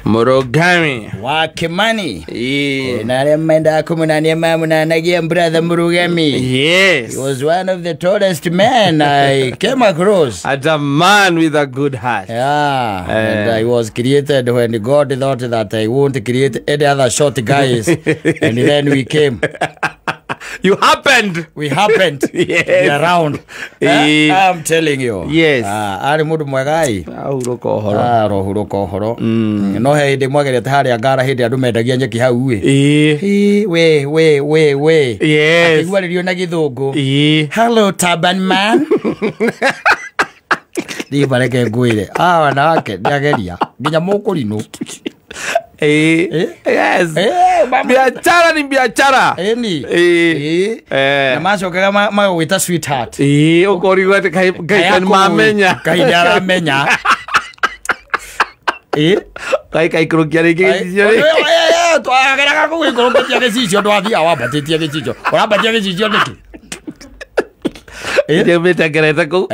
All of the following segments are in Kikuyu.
Murugami wa Kimani. Yeah. Na arĩa mendaga kũmũnania mamunanagia brother Murugami. Yes. He was one of the tallest men I came across. And a man with a good heart. Yeah, and I was created when God thought that I won't create any other short guys. And then we came. You happened. We happened. Yes. To be around. I'm telling you. Yes. Ari mundu mwegai. Ahuruka uhoro. Arohuruka uhoro. No he hindi mwagerete haria ngara hindi andu mendagia nyeki hau ĩ. Ĩ. We we we we. Yes. Akiguarĩrio na gĩthũngũ. Ĩ. Hello Taban man. Ndiĩ bareke ngwĩre. Ah, wanawake ndiageria. Nginya mũkũrinũ. Yes. Biashara ni biashara. Ni. Eh. Na macokaga magagwĩta sweetheart. Ũkorigwo atĩ Ngai nĩ mamenya. Ngai nĩ aramenya. Ngai kaikũrũkia rĩngĩ gĩcicio rĩ. Twageraga kũu ikũrũkĩtie gĩcicio ndwathiaga wambatĩtie gĩcicio. Ũrambatia gĩcicio nĩkĩ? Nĩmĩtengerete kũu.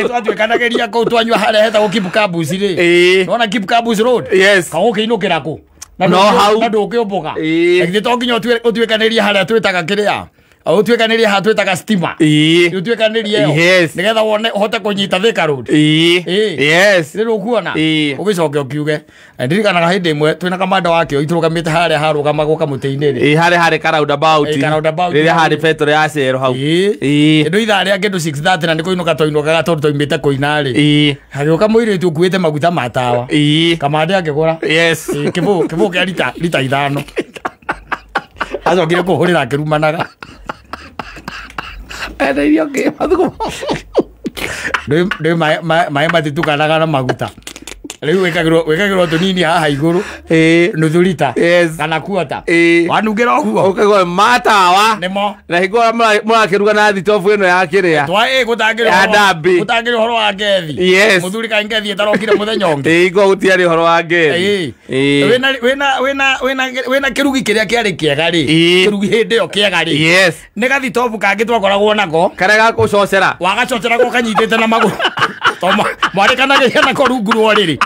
Twatuĩkanagĩria kũu twanyua harĩa hetagwo Kipkabus rĩ. Nĩwona Kipkabus Road? Yes. Kagũkĩinũkĩra kũ? No hau. Na ndũkĩũmbũka. Githĩ to nginya ũtuĩkanĩrie harĩa twĩtaga kĩrĩa? Ũtuĩkanĩrie harĩa twĩtaga stima. Ũtuĩkanĩrie ĩyo. Yes. Nĩgetha wone ũhote kũnyita Thika Road. Yes. Rĩrĩ ũkuona. Ũgĩcoke ũkiuge. Ndirikanaga hĩndĩ ĩmwe twĩna kamanda wake tũrũgamĩte harĩa harũgamagwo kamũtĩ-inĩ rĩ. Harĩa harĩ ka roundabout. Rĩrĩa harĩ betũrũ ya Cero hau. Kĩndũ ithaa rĩa kĩndũ 6:30 na nĩ kũinũka twainũkaga tondũ twaumĩte kũina rĩ. Hagĩũka mũirĩtu ũkuĩte maguta ma tawa. Kamande akĩgũra. Yes. Kĩbũyũ kĩa rita 5. Acokire kũhũrĩra akĩrumanaga. Enda irio kĩ mathugumo. Ndũĩ maĩ matitukanaga na maguta. Rĩu wĩkagĩrwo tũnini haha igũrũ. Nuthu rita. Yes. Kana kuota. Wanungĩra ũguo. Ũkaigua matawa. Nĩmo. Na hingo mũrakĩruga na thitobu ĩno ya kĩrĩa. Ya ndambi. Gũtangĩrĩ ũhoro wa ngethi. Yes. Mũthuri kaĩ ngethi ĩtarokire mũthenya ũngĩ. Hingo gũtiarĩ ũhoro wa ngethi. Wĩna kĩrugi kĩrĩa kĩarĩ kĩega rĩ. Kĩrugi hĩndĩ ĩyo kĩega rĩ. Yes. Nĩ gathitobu kangĩ twakoragwo nako. Karĩa ga gũcocera. Wagacoceragwo kanyitĩte na magũrũ. Mwarĩkanagĩria nako rungu rwa ũrĩrĩ.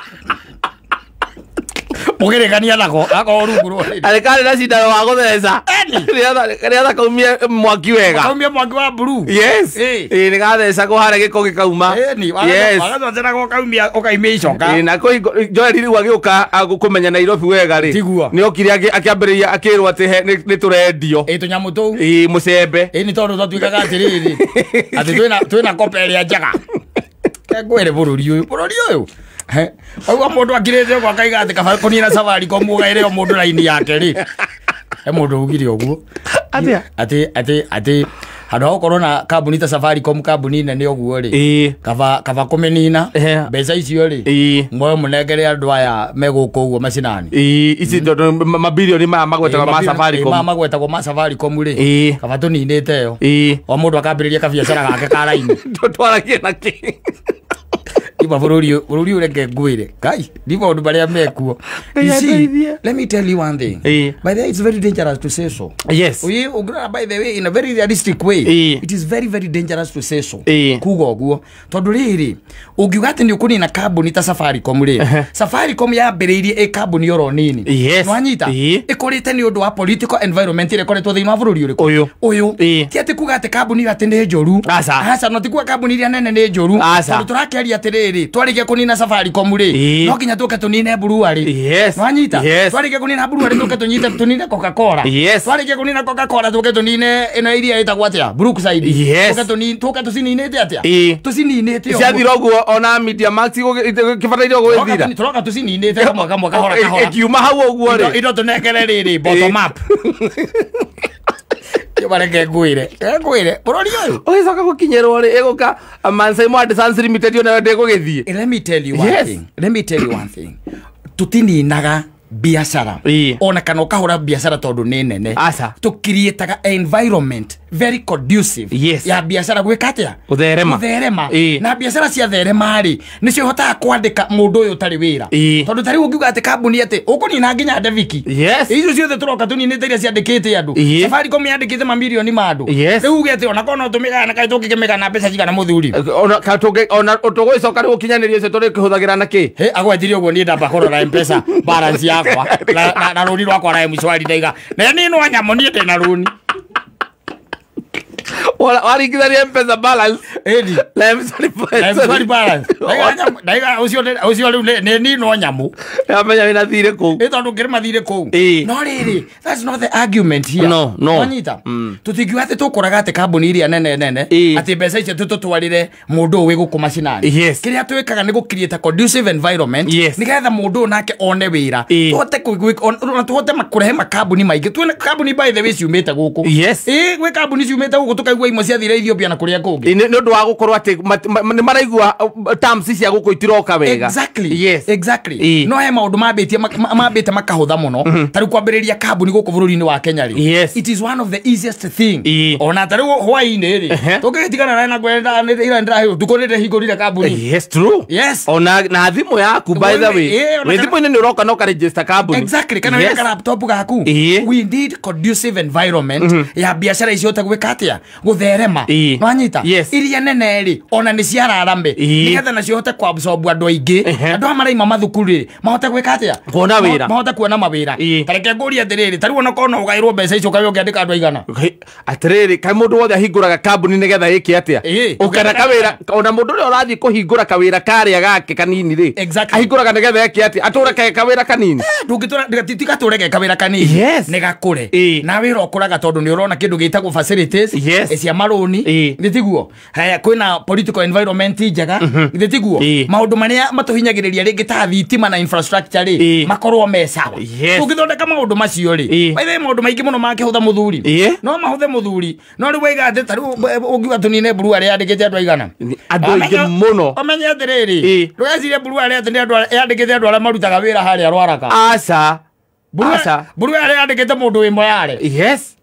Mũgĩrĩkania nako gakorwo rungu rwa ũrĩrĩ. Arĩ karĩ na cindano wa gũtheca. Nĩgetha kaumie mwaki wega. Kaumie mwaki wa blue. Yes. Nĩ gathecagwo harĩa gĩko gĩkauma. Yes. Wagacoceragwo ũkaumia icoka. Na kũhingo Joel rĩu agĩũka kũmenya Nairobi wega rĩ. Tiguo. Nĩ okire akĩambĩrĩria akĩrwo atĩ nĩ tũrendio. Tũnyamũ tũu. Mũcembe. Nĩ tondũ twatuĩkaga atĩrĩrĩ. Atĩ twĩna kope ĩrĩa njega. Ngwĩre bũrũri ũyũ. Ũguo mũndũ akirĩte ũguo akaiga atĩ kaba kũnina Safaricom ũgaĩre o mũndũ raini yake rĩ. He mũndũ ugire ũguo. Atĩa? Atĩ handũ ha gũkorwo na kambuni ta Safaricom kambuni nene ũguo rĩ. Kaba kũmĩnina mbeca icio rĩ. Muoyo mũnengere andũ aya me gũkũ ũguo macinani. Ici tondũ mabirioni maya magwetagwo ma Safaricom. Maya magwetagwo ma Safaricom rĩ. Kaba tũninĩte ĩyo. O mũndũ akambĩrĩria kabiacara gake ka raini. Twaragie na kĩ? Iba bũrũri ũreke ngwĩre. Kai, ndi maũndũ marĩa mekuo. You see, let me tell you one thing. By the way, it's very dangerous to say so. Yes. By the way, in a very realistic way, it is very very dangerous to say so. Kuga ũguo. Tondũ rĩrĩ, ũngiuga atĩ nĩ ũkũnina kambuni ta Safaricom rĩ. Safaricom yambĩrĩirie ĩ kambuni oro nini. Yes. Nĩwanyita? Ĩkũrĩte nĩ ũndũ wa political environment ĩrĩa ĩkoretwo thĩinĩ wa bũrũri ũrĩkũ? Ũyũ. Ti atĩ kuga atĩ kambuni ĩyo atĩ nĩ njũru. Aca. Aca, no ti kuga kambuni iria nene nĩ njũru. Aca. Tondũ tũrakĩaria atĩrĩrĩ, twarĩkia kũnina Safaricom rĩ, no nginya tũke tũnine brewery. Yes. Nĩwanyita? Yes. Twarĩkia kũnina brewery tũke tũnine Coca-Cola. Yes. Twarĩkia kũnina Coca-Cola tũke tũnine ĩno iria ĩtagwo atĩa? Brookside. Yes. Tũke tũcininĩte atĩa? Tũcininĩte ũguo. Ciathira ũguo ona Media Max kĩbataire gũgĩthira. Tũroka tũcininĩte kamwe kamwe kahora kahora. Ĩkiuma hau ũguo rĩ. Indo tũnengere rĩrĩ bottom up. Bareke ngwĩre. Ngwĩre bũrũri ũyũ. Ũgĩcoka gũkinyĩrwo rĩ ĩgũka Mansai Mwande Sons Limited onayo ndĩgũgĩthiĩ. Let me tell you one thing. Let me tell you one thing. Tũtininaga biacara. Ona kana ũkahũra biacara tondũ nĩ nene. Aca. Tũkiriĩtaga environment very conducive Yes. ya biacara gwĩka atĩa? Gũtherema. Gũtherema. Ĩĩ. Na biacara cia therema rĩ, nĩcio ihotaga kwandĩka mũndũ ũyũ ũtarĩ wĩra. Ĩĩ. Tondũ ta rĩu ũngiuga atĩ kambuni atĩ ũkũnina nginya Ndeviki. Yes. Icio ciothe tũroka tũninĩte iria ciandĩkĩte andũ. Ĩĩ. Safaricom yandĩkĩte mamirioni ma andũ. Yes. Rĩu uge atĩ ona korwo no tũmĩgayana kaĩ tũngĩkĩmĩgana mbeca cigana mũthuri? Ona ka tũngĩ ona tũgũgĩcoka rĩu ũkinyanĩrie ũcio tũrĩkĩhũthagĩra na kĩ? He agwetirie ũguo niĩ ndamba kũrora Mpesa balance yakwa na rũni rwakwa ra M-Shwari ndaiga na niĩ no nyamũ niĩ ndĩna rũni. Waringithania Mpesa balance Ĩni. na M-Shwari Na M-Shwari balance. Ndaiga ũcio rĩu nĩ niĩ no nyamũ. Amenya wĩna thirĩ kũu. Ĩ tondũ ngĩrĩ mathirĩ kũu. Ĩĩ. No rĩrĩ, that's not the argument here. No, no. Wanyita? Tũtingiuga atĩ tũkũraga atĩ kambuni iria nene nene Ĩĩ. atĩ mbeca icio tũtũtwarĩre mũndũ ũyũ wĩ gũkũ macinani. Yes. Kĩrĩa twĩkaga nĩ gũ create a conducive environment Yes. nĩgetha mũndũ ũyũ nake one wĩra. Ĩĩ. Tũhote ona tũhote kũrehe makambuni maingĩ. Twĩna kambuni by the way ciumĩte gũkũ. Yes. Ĩĩ, gwĩ kambuni ciumĩte gũkũ tũkaigua imwe ciathire Ethiopia na kũrĩa kũngĩ. Nĩ ũndũ wa gũkorwo atĩ nĩ maraigua terms cia gũkũ itiroka wega. Exactly. Yes. Exactly. Ĩĩ. No he maũndũ mambĩte makahũtha mũno. Ta rĩu kwambĩrĩria kambuni gũkũ bũrũri-inĩ wa Kenya rĩ. Yes. It is one of the easiest thing. Ĩĩ. Ona ta rĩu hwaĩ-inĩ rĩ. Ehe. Tũngĩgĩtigana nawe na ngwenda ira ndĩrahe ũtukũ nĩ ndĩrahingũrire kambuni. Yes, true. Yes. Ona na thimũ yaku by the way. Ĩĩ, ona Wĩ kana- thimũ-inĩ nĩ ũroka na ũkaregister kambuni. Exactly. Kana Yes. wĩna laptop gaku. Ĩĩ. We need conducive environment ya biacara icio hote gwĩka atĩa? Gũtherema. Ĩĩ. Nwanyita? Yes. Iria nene rĩ, ona nĩ ciararame. Ĩĩ. Nĩgetha nacio hote kuabsorb andũ aingĩ. Ehe. Andũ aya maraima mathukuru rĩ, mahote gwĩka atĩa? Kuona wĩra. Mahote kuona mawĩra. Ĩĩ. Ta reke ngũrie atĩrĩrĩ, ta rĩu ona korwo no ũgaĩrwo mbeca icio ũkaigua ũkĩandĩka andũ aigana. Atĩrĩrĩ, kaĩ mũndũ wothe ahingũraga kambuni nĩgetha ĩke atĩa? Ĩĩ. Ũkana kawĩra, ona mũndũ ũrĩa ũrathiĩ kũhingũra kawĩra karĩa gake kanini rĩ, Exactly. ahingũraga nĩgetha eke atĩa? Atũre kawĩra kanini. Ndũngĩtũra tigatũre ge kawĩra kanini. Yes. Nĩ gakũre. Ĩĩ. Na wĩra ũkũraga tondũ nĩ ũrona kĩndũ gĩtagwo facilities Yes. cia marũni. Ĩĩ. Nĩ tiguo? Haya, kwĩna political environment njega. Nĩ tiguo? Ĩĩ. Maũndũ marĩa matũhinyagĩrĩria rĩngĩ ta thitima na infrastructure rĩ, Ĩĩ. makorwo me sawa. Yes. Tũngĩthondeka maũndũ macio rĩ, Ĩĩ. by the way maũndũ maingĩ mũno mangĩhũtha mũthuri. Ĩĩ. No mahũthe mũthuri. No rĩu waiga atĩ ta rĩu ũngiuga tũnine mburu arĩa yandĩkĩte andũ aigana? Andũ aingĩ mũno. Ũmenye atĩrĩrĩ, Ĩĩ. ndũgecirie mburu arĩa atĩ nĩ andũ yandĩkĩte andũ arĩa marutaga wĩra harĩa Rwaraka. Aca. Aca. Mburu arĩa yandĩkĩte mũndũ wĩ Moyale. Yes.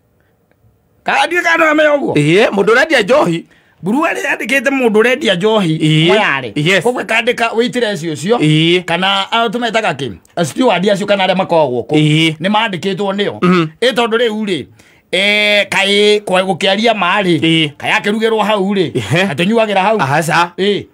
Kana ndiũĩ kana nĩũramenya ũguo? Ĩĩ, mũndũ ũrendia njohi. Mburu arĩa yandĩkĩte mũndũ ũrendia njohi Ĩĩ. Moyale. Yes. Koguo ĩkandĩka waitress ũcio. Ĩĩ. Kana tũmetaga kĩ? Steward acio kana arĩa makoragwo kũu. Ĩĩ. Nĩ mandĩkĩtwo nĩo. Ĩ tondũ rĩu rĩ, kaĩ gũkĩaria ma rĩ, Ĩĩ. kaĩ akĩrugĩrwo hau rĩ, Ehe. atũnyuagĩra hau. Aca. Ĩĩ.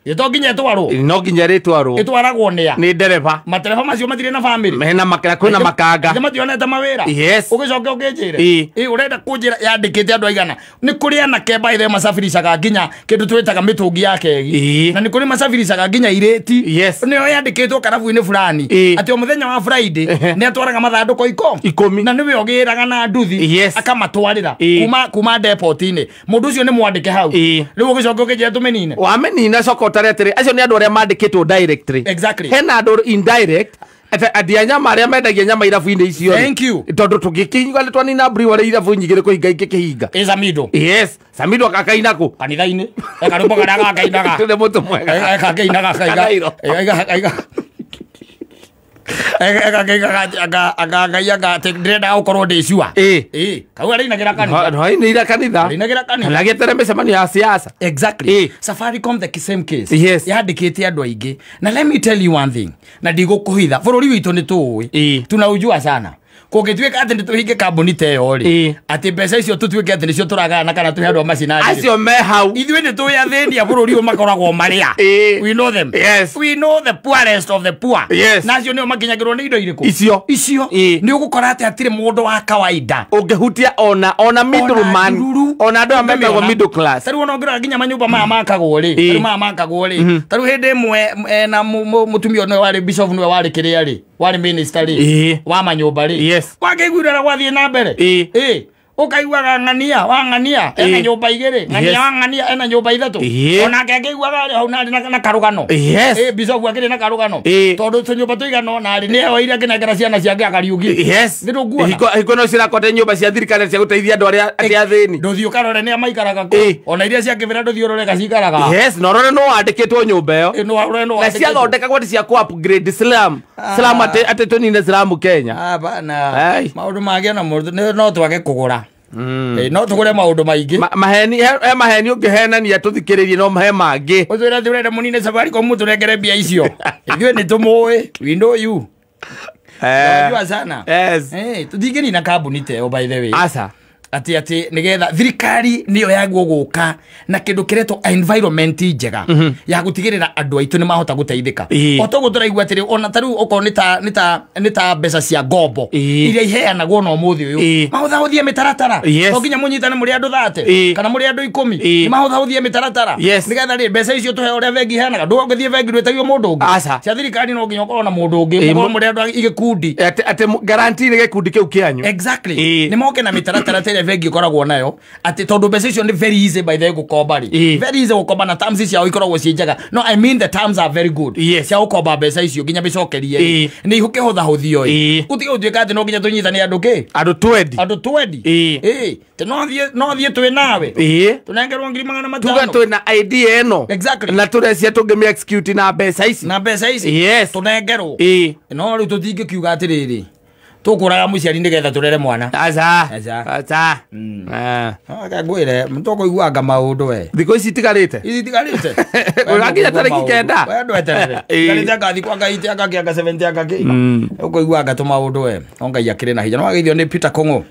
Ĩ to nginya ĩtwarwo. No nginya rĩtwarwo. Ĩtwaragwo nĩa? Nĩ ndereba. Matereba macio matirĩ na family. Mena makara kwĩna makanga. Ithe mationete mawĩra. Yes. Ũgĩcoke ũkĩnjĩre. Ĩĩ. Ĩĩ ũrenda kũnjĩra yandĩkĩte andũ aigana. Nĩ kũrĩ anake by the way macabiricaga nginya kĩndũ twĩtaga mĩtũngi ya kegi. Ĩĩ. Na nĩ kũrĩ macabiricaga nginya irĩti. Yes. Nĩyo yandĩkĩtwo karabu-inĩ fulani. Ĩĩ. Atĩ o mũthenya wa Friday Ehe. nĩ atwaraga mathandũkũ 10. Na nĩwe ũgĩraga na nduthi. Yes. Akamatwarĩra Ĩĩ. kuma depot-inĩ. Mũndũ ũcio nĩ mwandĩke hau. Ĩĩ. Rĩu ũgĩcoke ũkĩnjĩre tũmĩnine. Wamĩnina coka ũtare atĩrĩ, acio nĩ andũ arĩa mandĩkĩtwo directly. Exactly. Hena andũ indirect endia nyama arĩa mendagia nyama irabu-inĩ icio rĩ. Thank you. Tondũ tũngĩkĩhinga nĩ twanina brewery irabu nyingĩ kũhinga ingĩkĩhinga. Ĩ Samido. Yes. Samido akaina kũ? Kanitha-inĩ. Ekarũmbo karĩa gakainaga. Tũrĩ mũtũ mwega. Ekakĩinaga Kanairo. anga ngai anga atĩ ndĩrendaga gũkorwo ndĩ sure. Ĩĩ. Ĩĩ. Kau arĩinagĩra kanitha. Nĩinĩire kanitha. Arĩinagĩra kanitha. Kana agĩetere mĩcemanio ya siasa. Exactly. Ĩĩ. Safaricom the same case. Yes. Yandĩkĩte andũ aingĩ. Na let me tell you one thing. Na ndigũkũhitha. Bũrũri witũ nĩ tũũĩ. Ĩĩ. Tunaujua sana. Kũngĩtuĩka atĩ nĩ tũhinge kambuni ta ĩyo rĩ, Ĩĩ. atĩ mbeca icio tũtuĩke atĩ nĩcio tũragayana kana tũhe andũ a macinani rĩ. Acio me hau. Ithuĩ nĩ tũĩ athĩni a bũrũri ũyũ makoragwo marĩa. Ĩĩ. We know them. Yes. We know the poorest of the poor. Yes. Na acio nĩo makinyagĩrwo nĩ indo irĩkũ? Icio. Icio. Ĩĩ. Nĩ ũgũkora atĩ hatirĩ mũndũ wa kawaida. Ũngĩhutia ona middleman, ndururu. ona andũ aya metagwo middle class. Ta rĩu ona ũngĩrora nginya manyũmba maya makagwo rĩ, Ĩĩ. ta rĩu maya makagwo rĩ, ta rĩu hĩndĩ ĩmwe na mũtumia nĩwe warĩ bishop nĩwe warĩ kĩrĩa rĩ, warĩ minister rĩ, Ĩĩ. wa manyũmba rĩ. Yes. Wakĩiguire ũrĩa gwathiĩ na mbere. Ĩĩ. Ĩĩ. Ũkaiguaga ng'ania wa ng'ania ena Ĩĩ. nyũmba igĩrĩ, ng'ania Yes. wa ng'ania ena nyũmba ithatũ. Ĩĩ. Onake akĩiguaga arĩ hau na arĩ na karũgano. Yes. Ĩĩ, bishop akĩrĩ na karũgano. Ĩĩ. Tondũ tũnyũmba tũigana ũna rĩ, nĩ eoire akĩnengera ciana ciake akariũki. Yes. Nĩ ndũkuona? Hingo no cirakote nyũmba cia thirikari cia gũteithia andũ arĩa atĩ athĩni. Ndũthiĩ ũkarore nĩa maikaraga kũ. Ĩĩ. Ona iria cia kĩbĩra ndũthiĩ ũrore gacikaraga. Yes, na ũrore no wandĩkĩtwo nyũmba ĩyo. Ĩĩ, no ũrore no Na wandĩkĩtwo. ciathondekagwo atĩ cia kũ upgrade slum. Slum atĩ tũnine slum Kenya. Hapana. Ai. Maũndũ mangĩ ona mũndũ no twage kũgũra. No tũgũre maũndũ maingĩ. Maheni he maheni ũngĩhenania tũthikĩrĩrie no he mangĩ. Ũtwĩre atĩ ũrenda mũnine Safaricom mũtũnengere mbia icio. Ithuĩ nĩ tũmũĩ. We know you. Unajua sana. Yes. Tũtingĩnina kambuni ta ĩyo by the way. Aca. Atĩ nĩgetha thirikari nĩyo yaguo gũka na kĩndũ kĩretwo environment njega ya gũtigĩrĩra andũ aitũ nĩ mahota gũteithĩka. O toguo tũraigua atĩrĩ ona ta rĩu okorwo nĩ ta mbeca cia ngombo iria iheanagwo na ũmũthĩ ũyũ, mahũthahũthie mĩtaratara. To nginya mũnyitane mũrĩ andũ 30 kana mũrĩ andũ 10. Nĩ mahũthahũthie mĩtaratara nĩgetha rĩ mbeca icio tũheo ũrĩa bengi iheanaga. Ndũngĩthiĩ bengi ndwĩtagio mũndũ ũngĩ. Aca. Cia thirikari no nginya ũkorwo na mũndũ ũngĩ, mũkorwo mũrĩ andũ igĩkundi. Atĩ guarantee nĩ gĩkundi kĩu kĩanyu. Exactly. Nĩ moke na mĩtaratara ta ĩrĩa bengi ĩkoragwo nayo, atĩ tondũ mbeca icio nĩ very easy by the way gũkomba rĩ. Very easy gũkomba na terms ciao ikoragwo ciĩ njega. No, I mean the terms are very good cia gũkomba mbeca icio nginya mĩcokerie nĩ ihũkĩhũthahũthio ĩ. Gũtige gũtuĩka atĩ no nginya tũnyitane andũ kĩ. Andũ twendi. Andũ twendi. Tĩ no thiĩ twĩ nawe tũnengerwo ngiri magana Tuga matano twĩna idea ĩno. Na tũrecia tũngĩmĩ execute na mbeca ici. Na mbeca ici. Tũnengerwo. No rĩu tũtingĩkiuga atĩrĩrĩ tũkũraga mũciari nĩgetha tũrere mwana. Aca. Aca. Aca. Ngwĩre tũkũiguanga maũndũ we. Thikũ ici itigarĩte. Ici itigarĩte. Gũgakinya tarĩki 9. We ndweterere. Tigarĩte anga thikũ anga 80 anga kĩ anga 70 anga kĩ. Ũkũiguanga tũmaũndũ we. No Ngai akĩrĩ na hinya. No wageithio nĩ Peter Kong'o.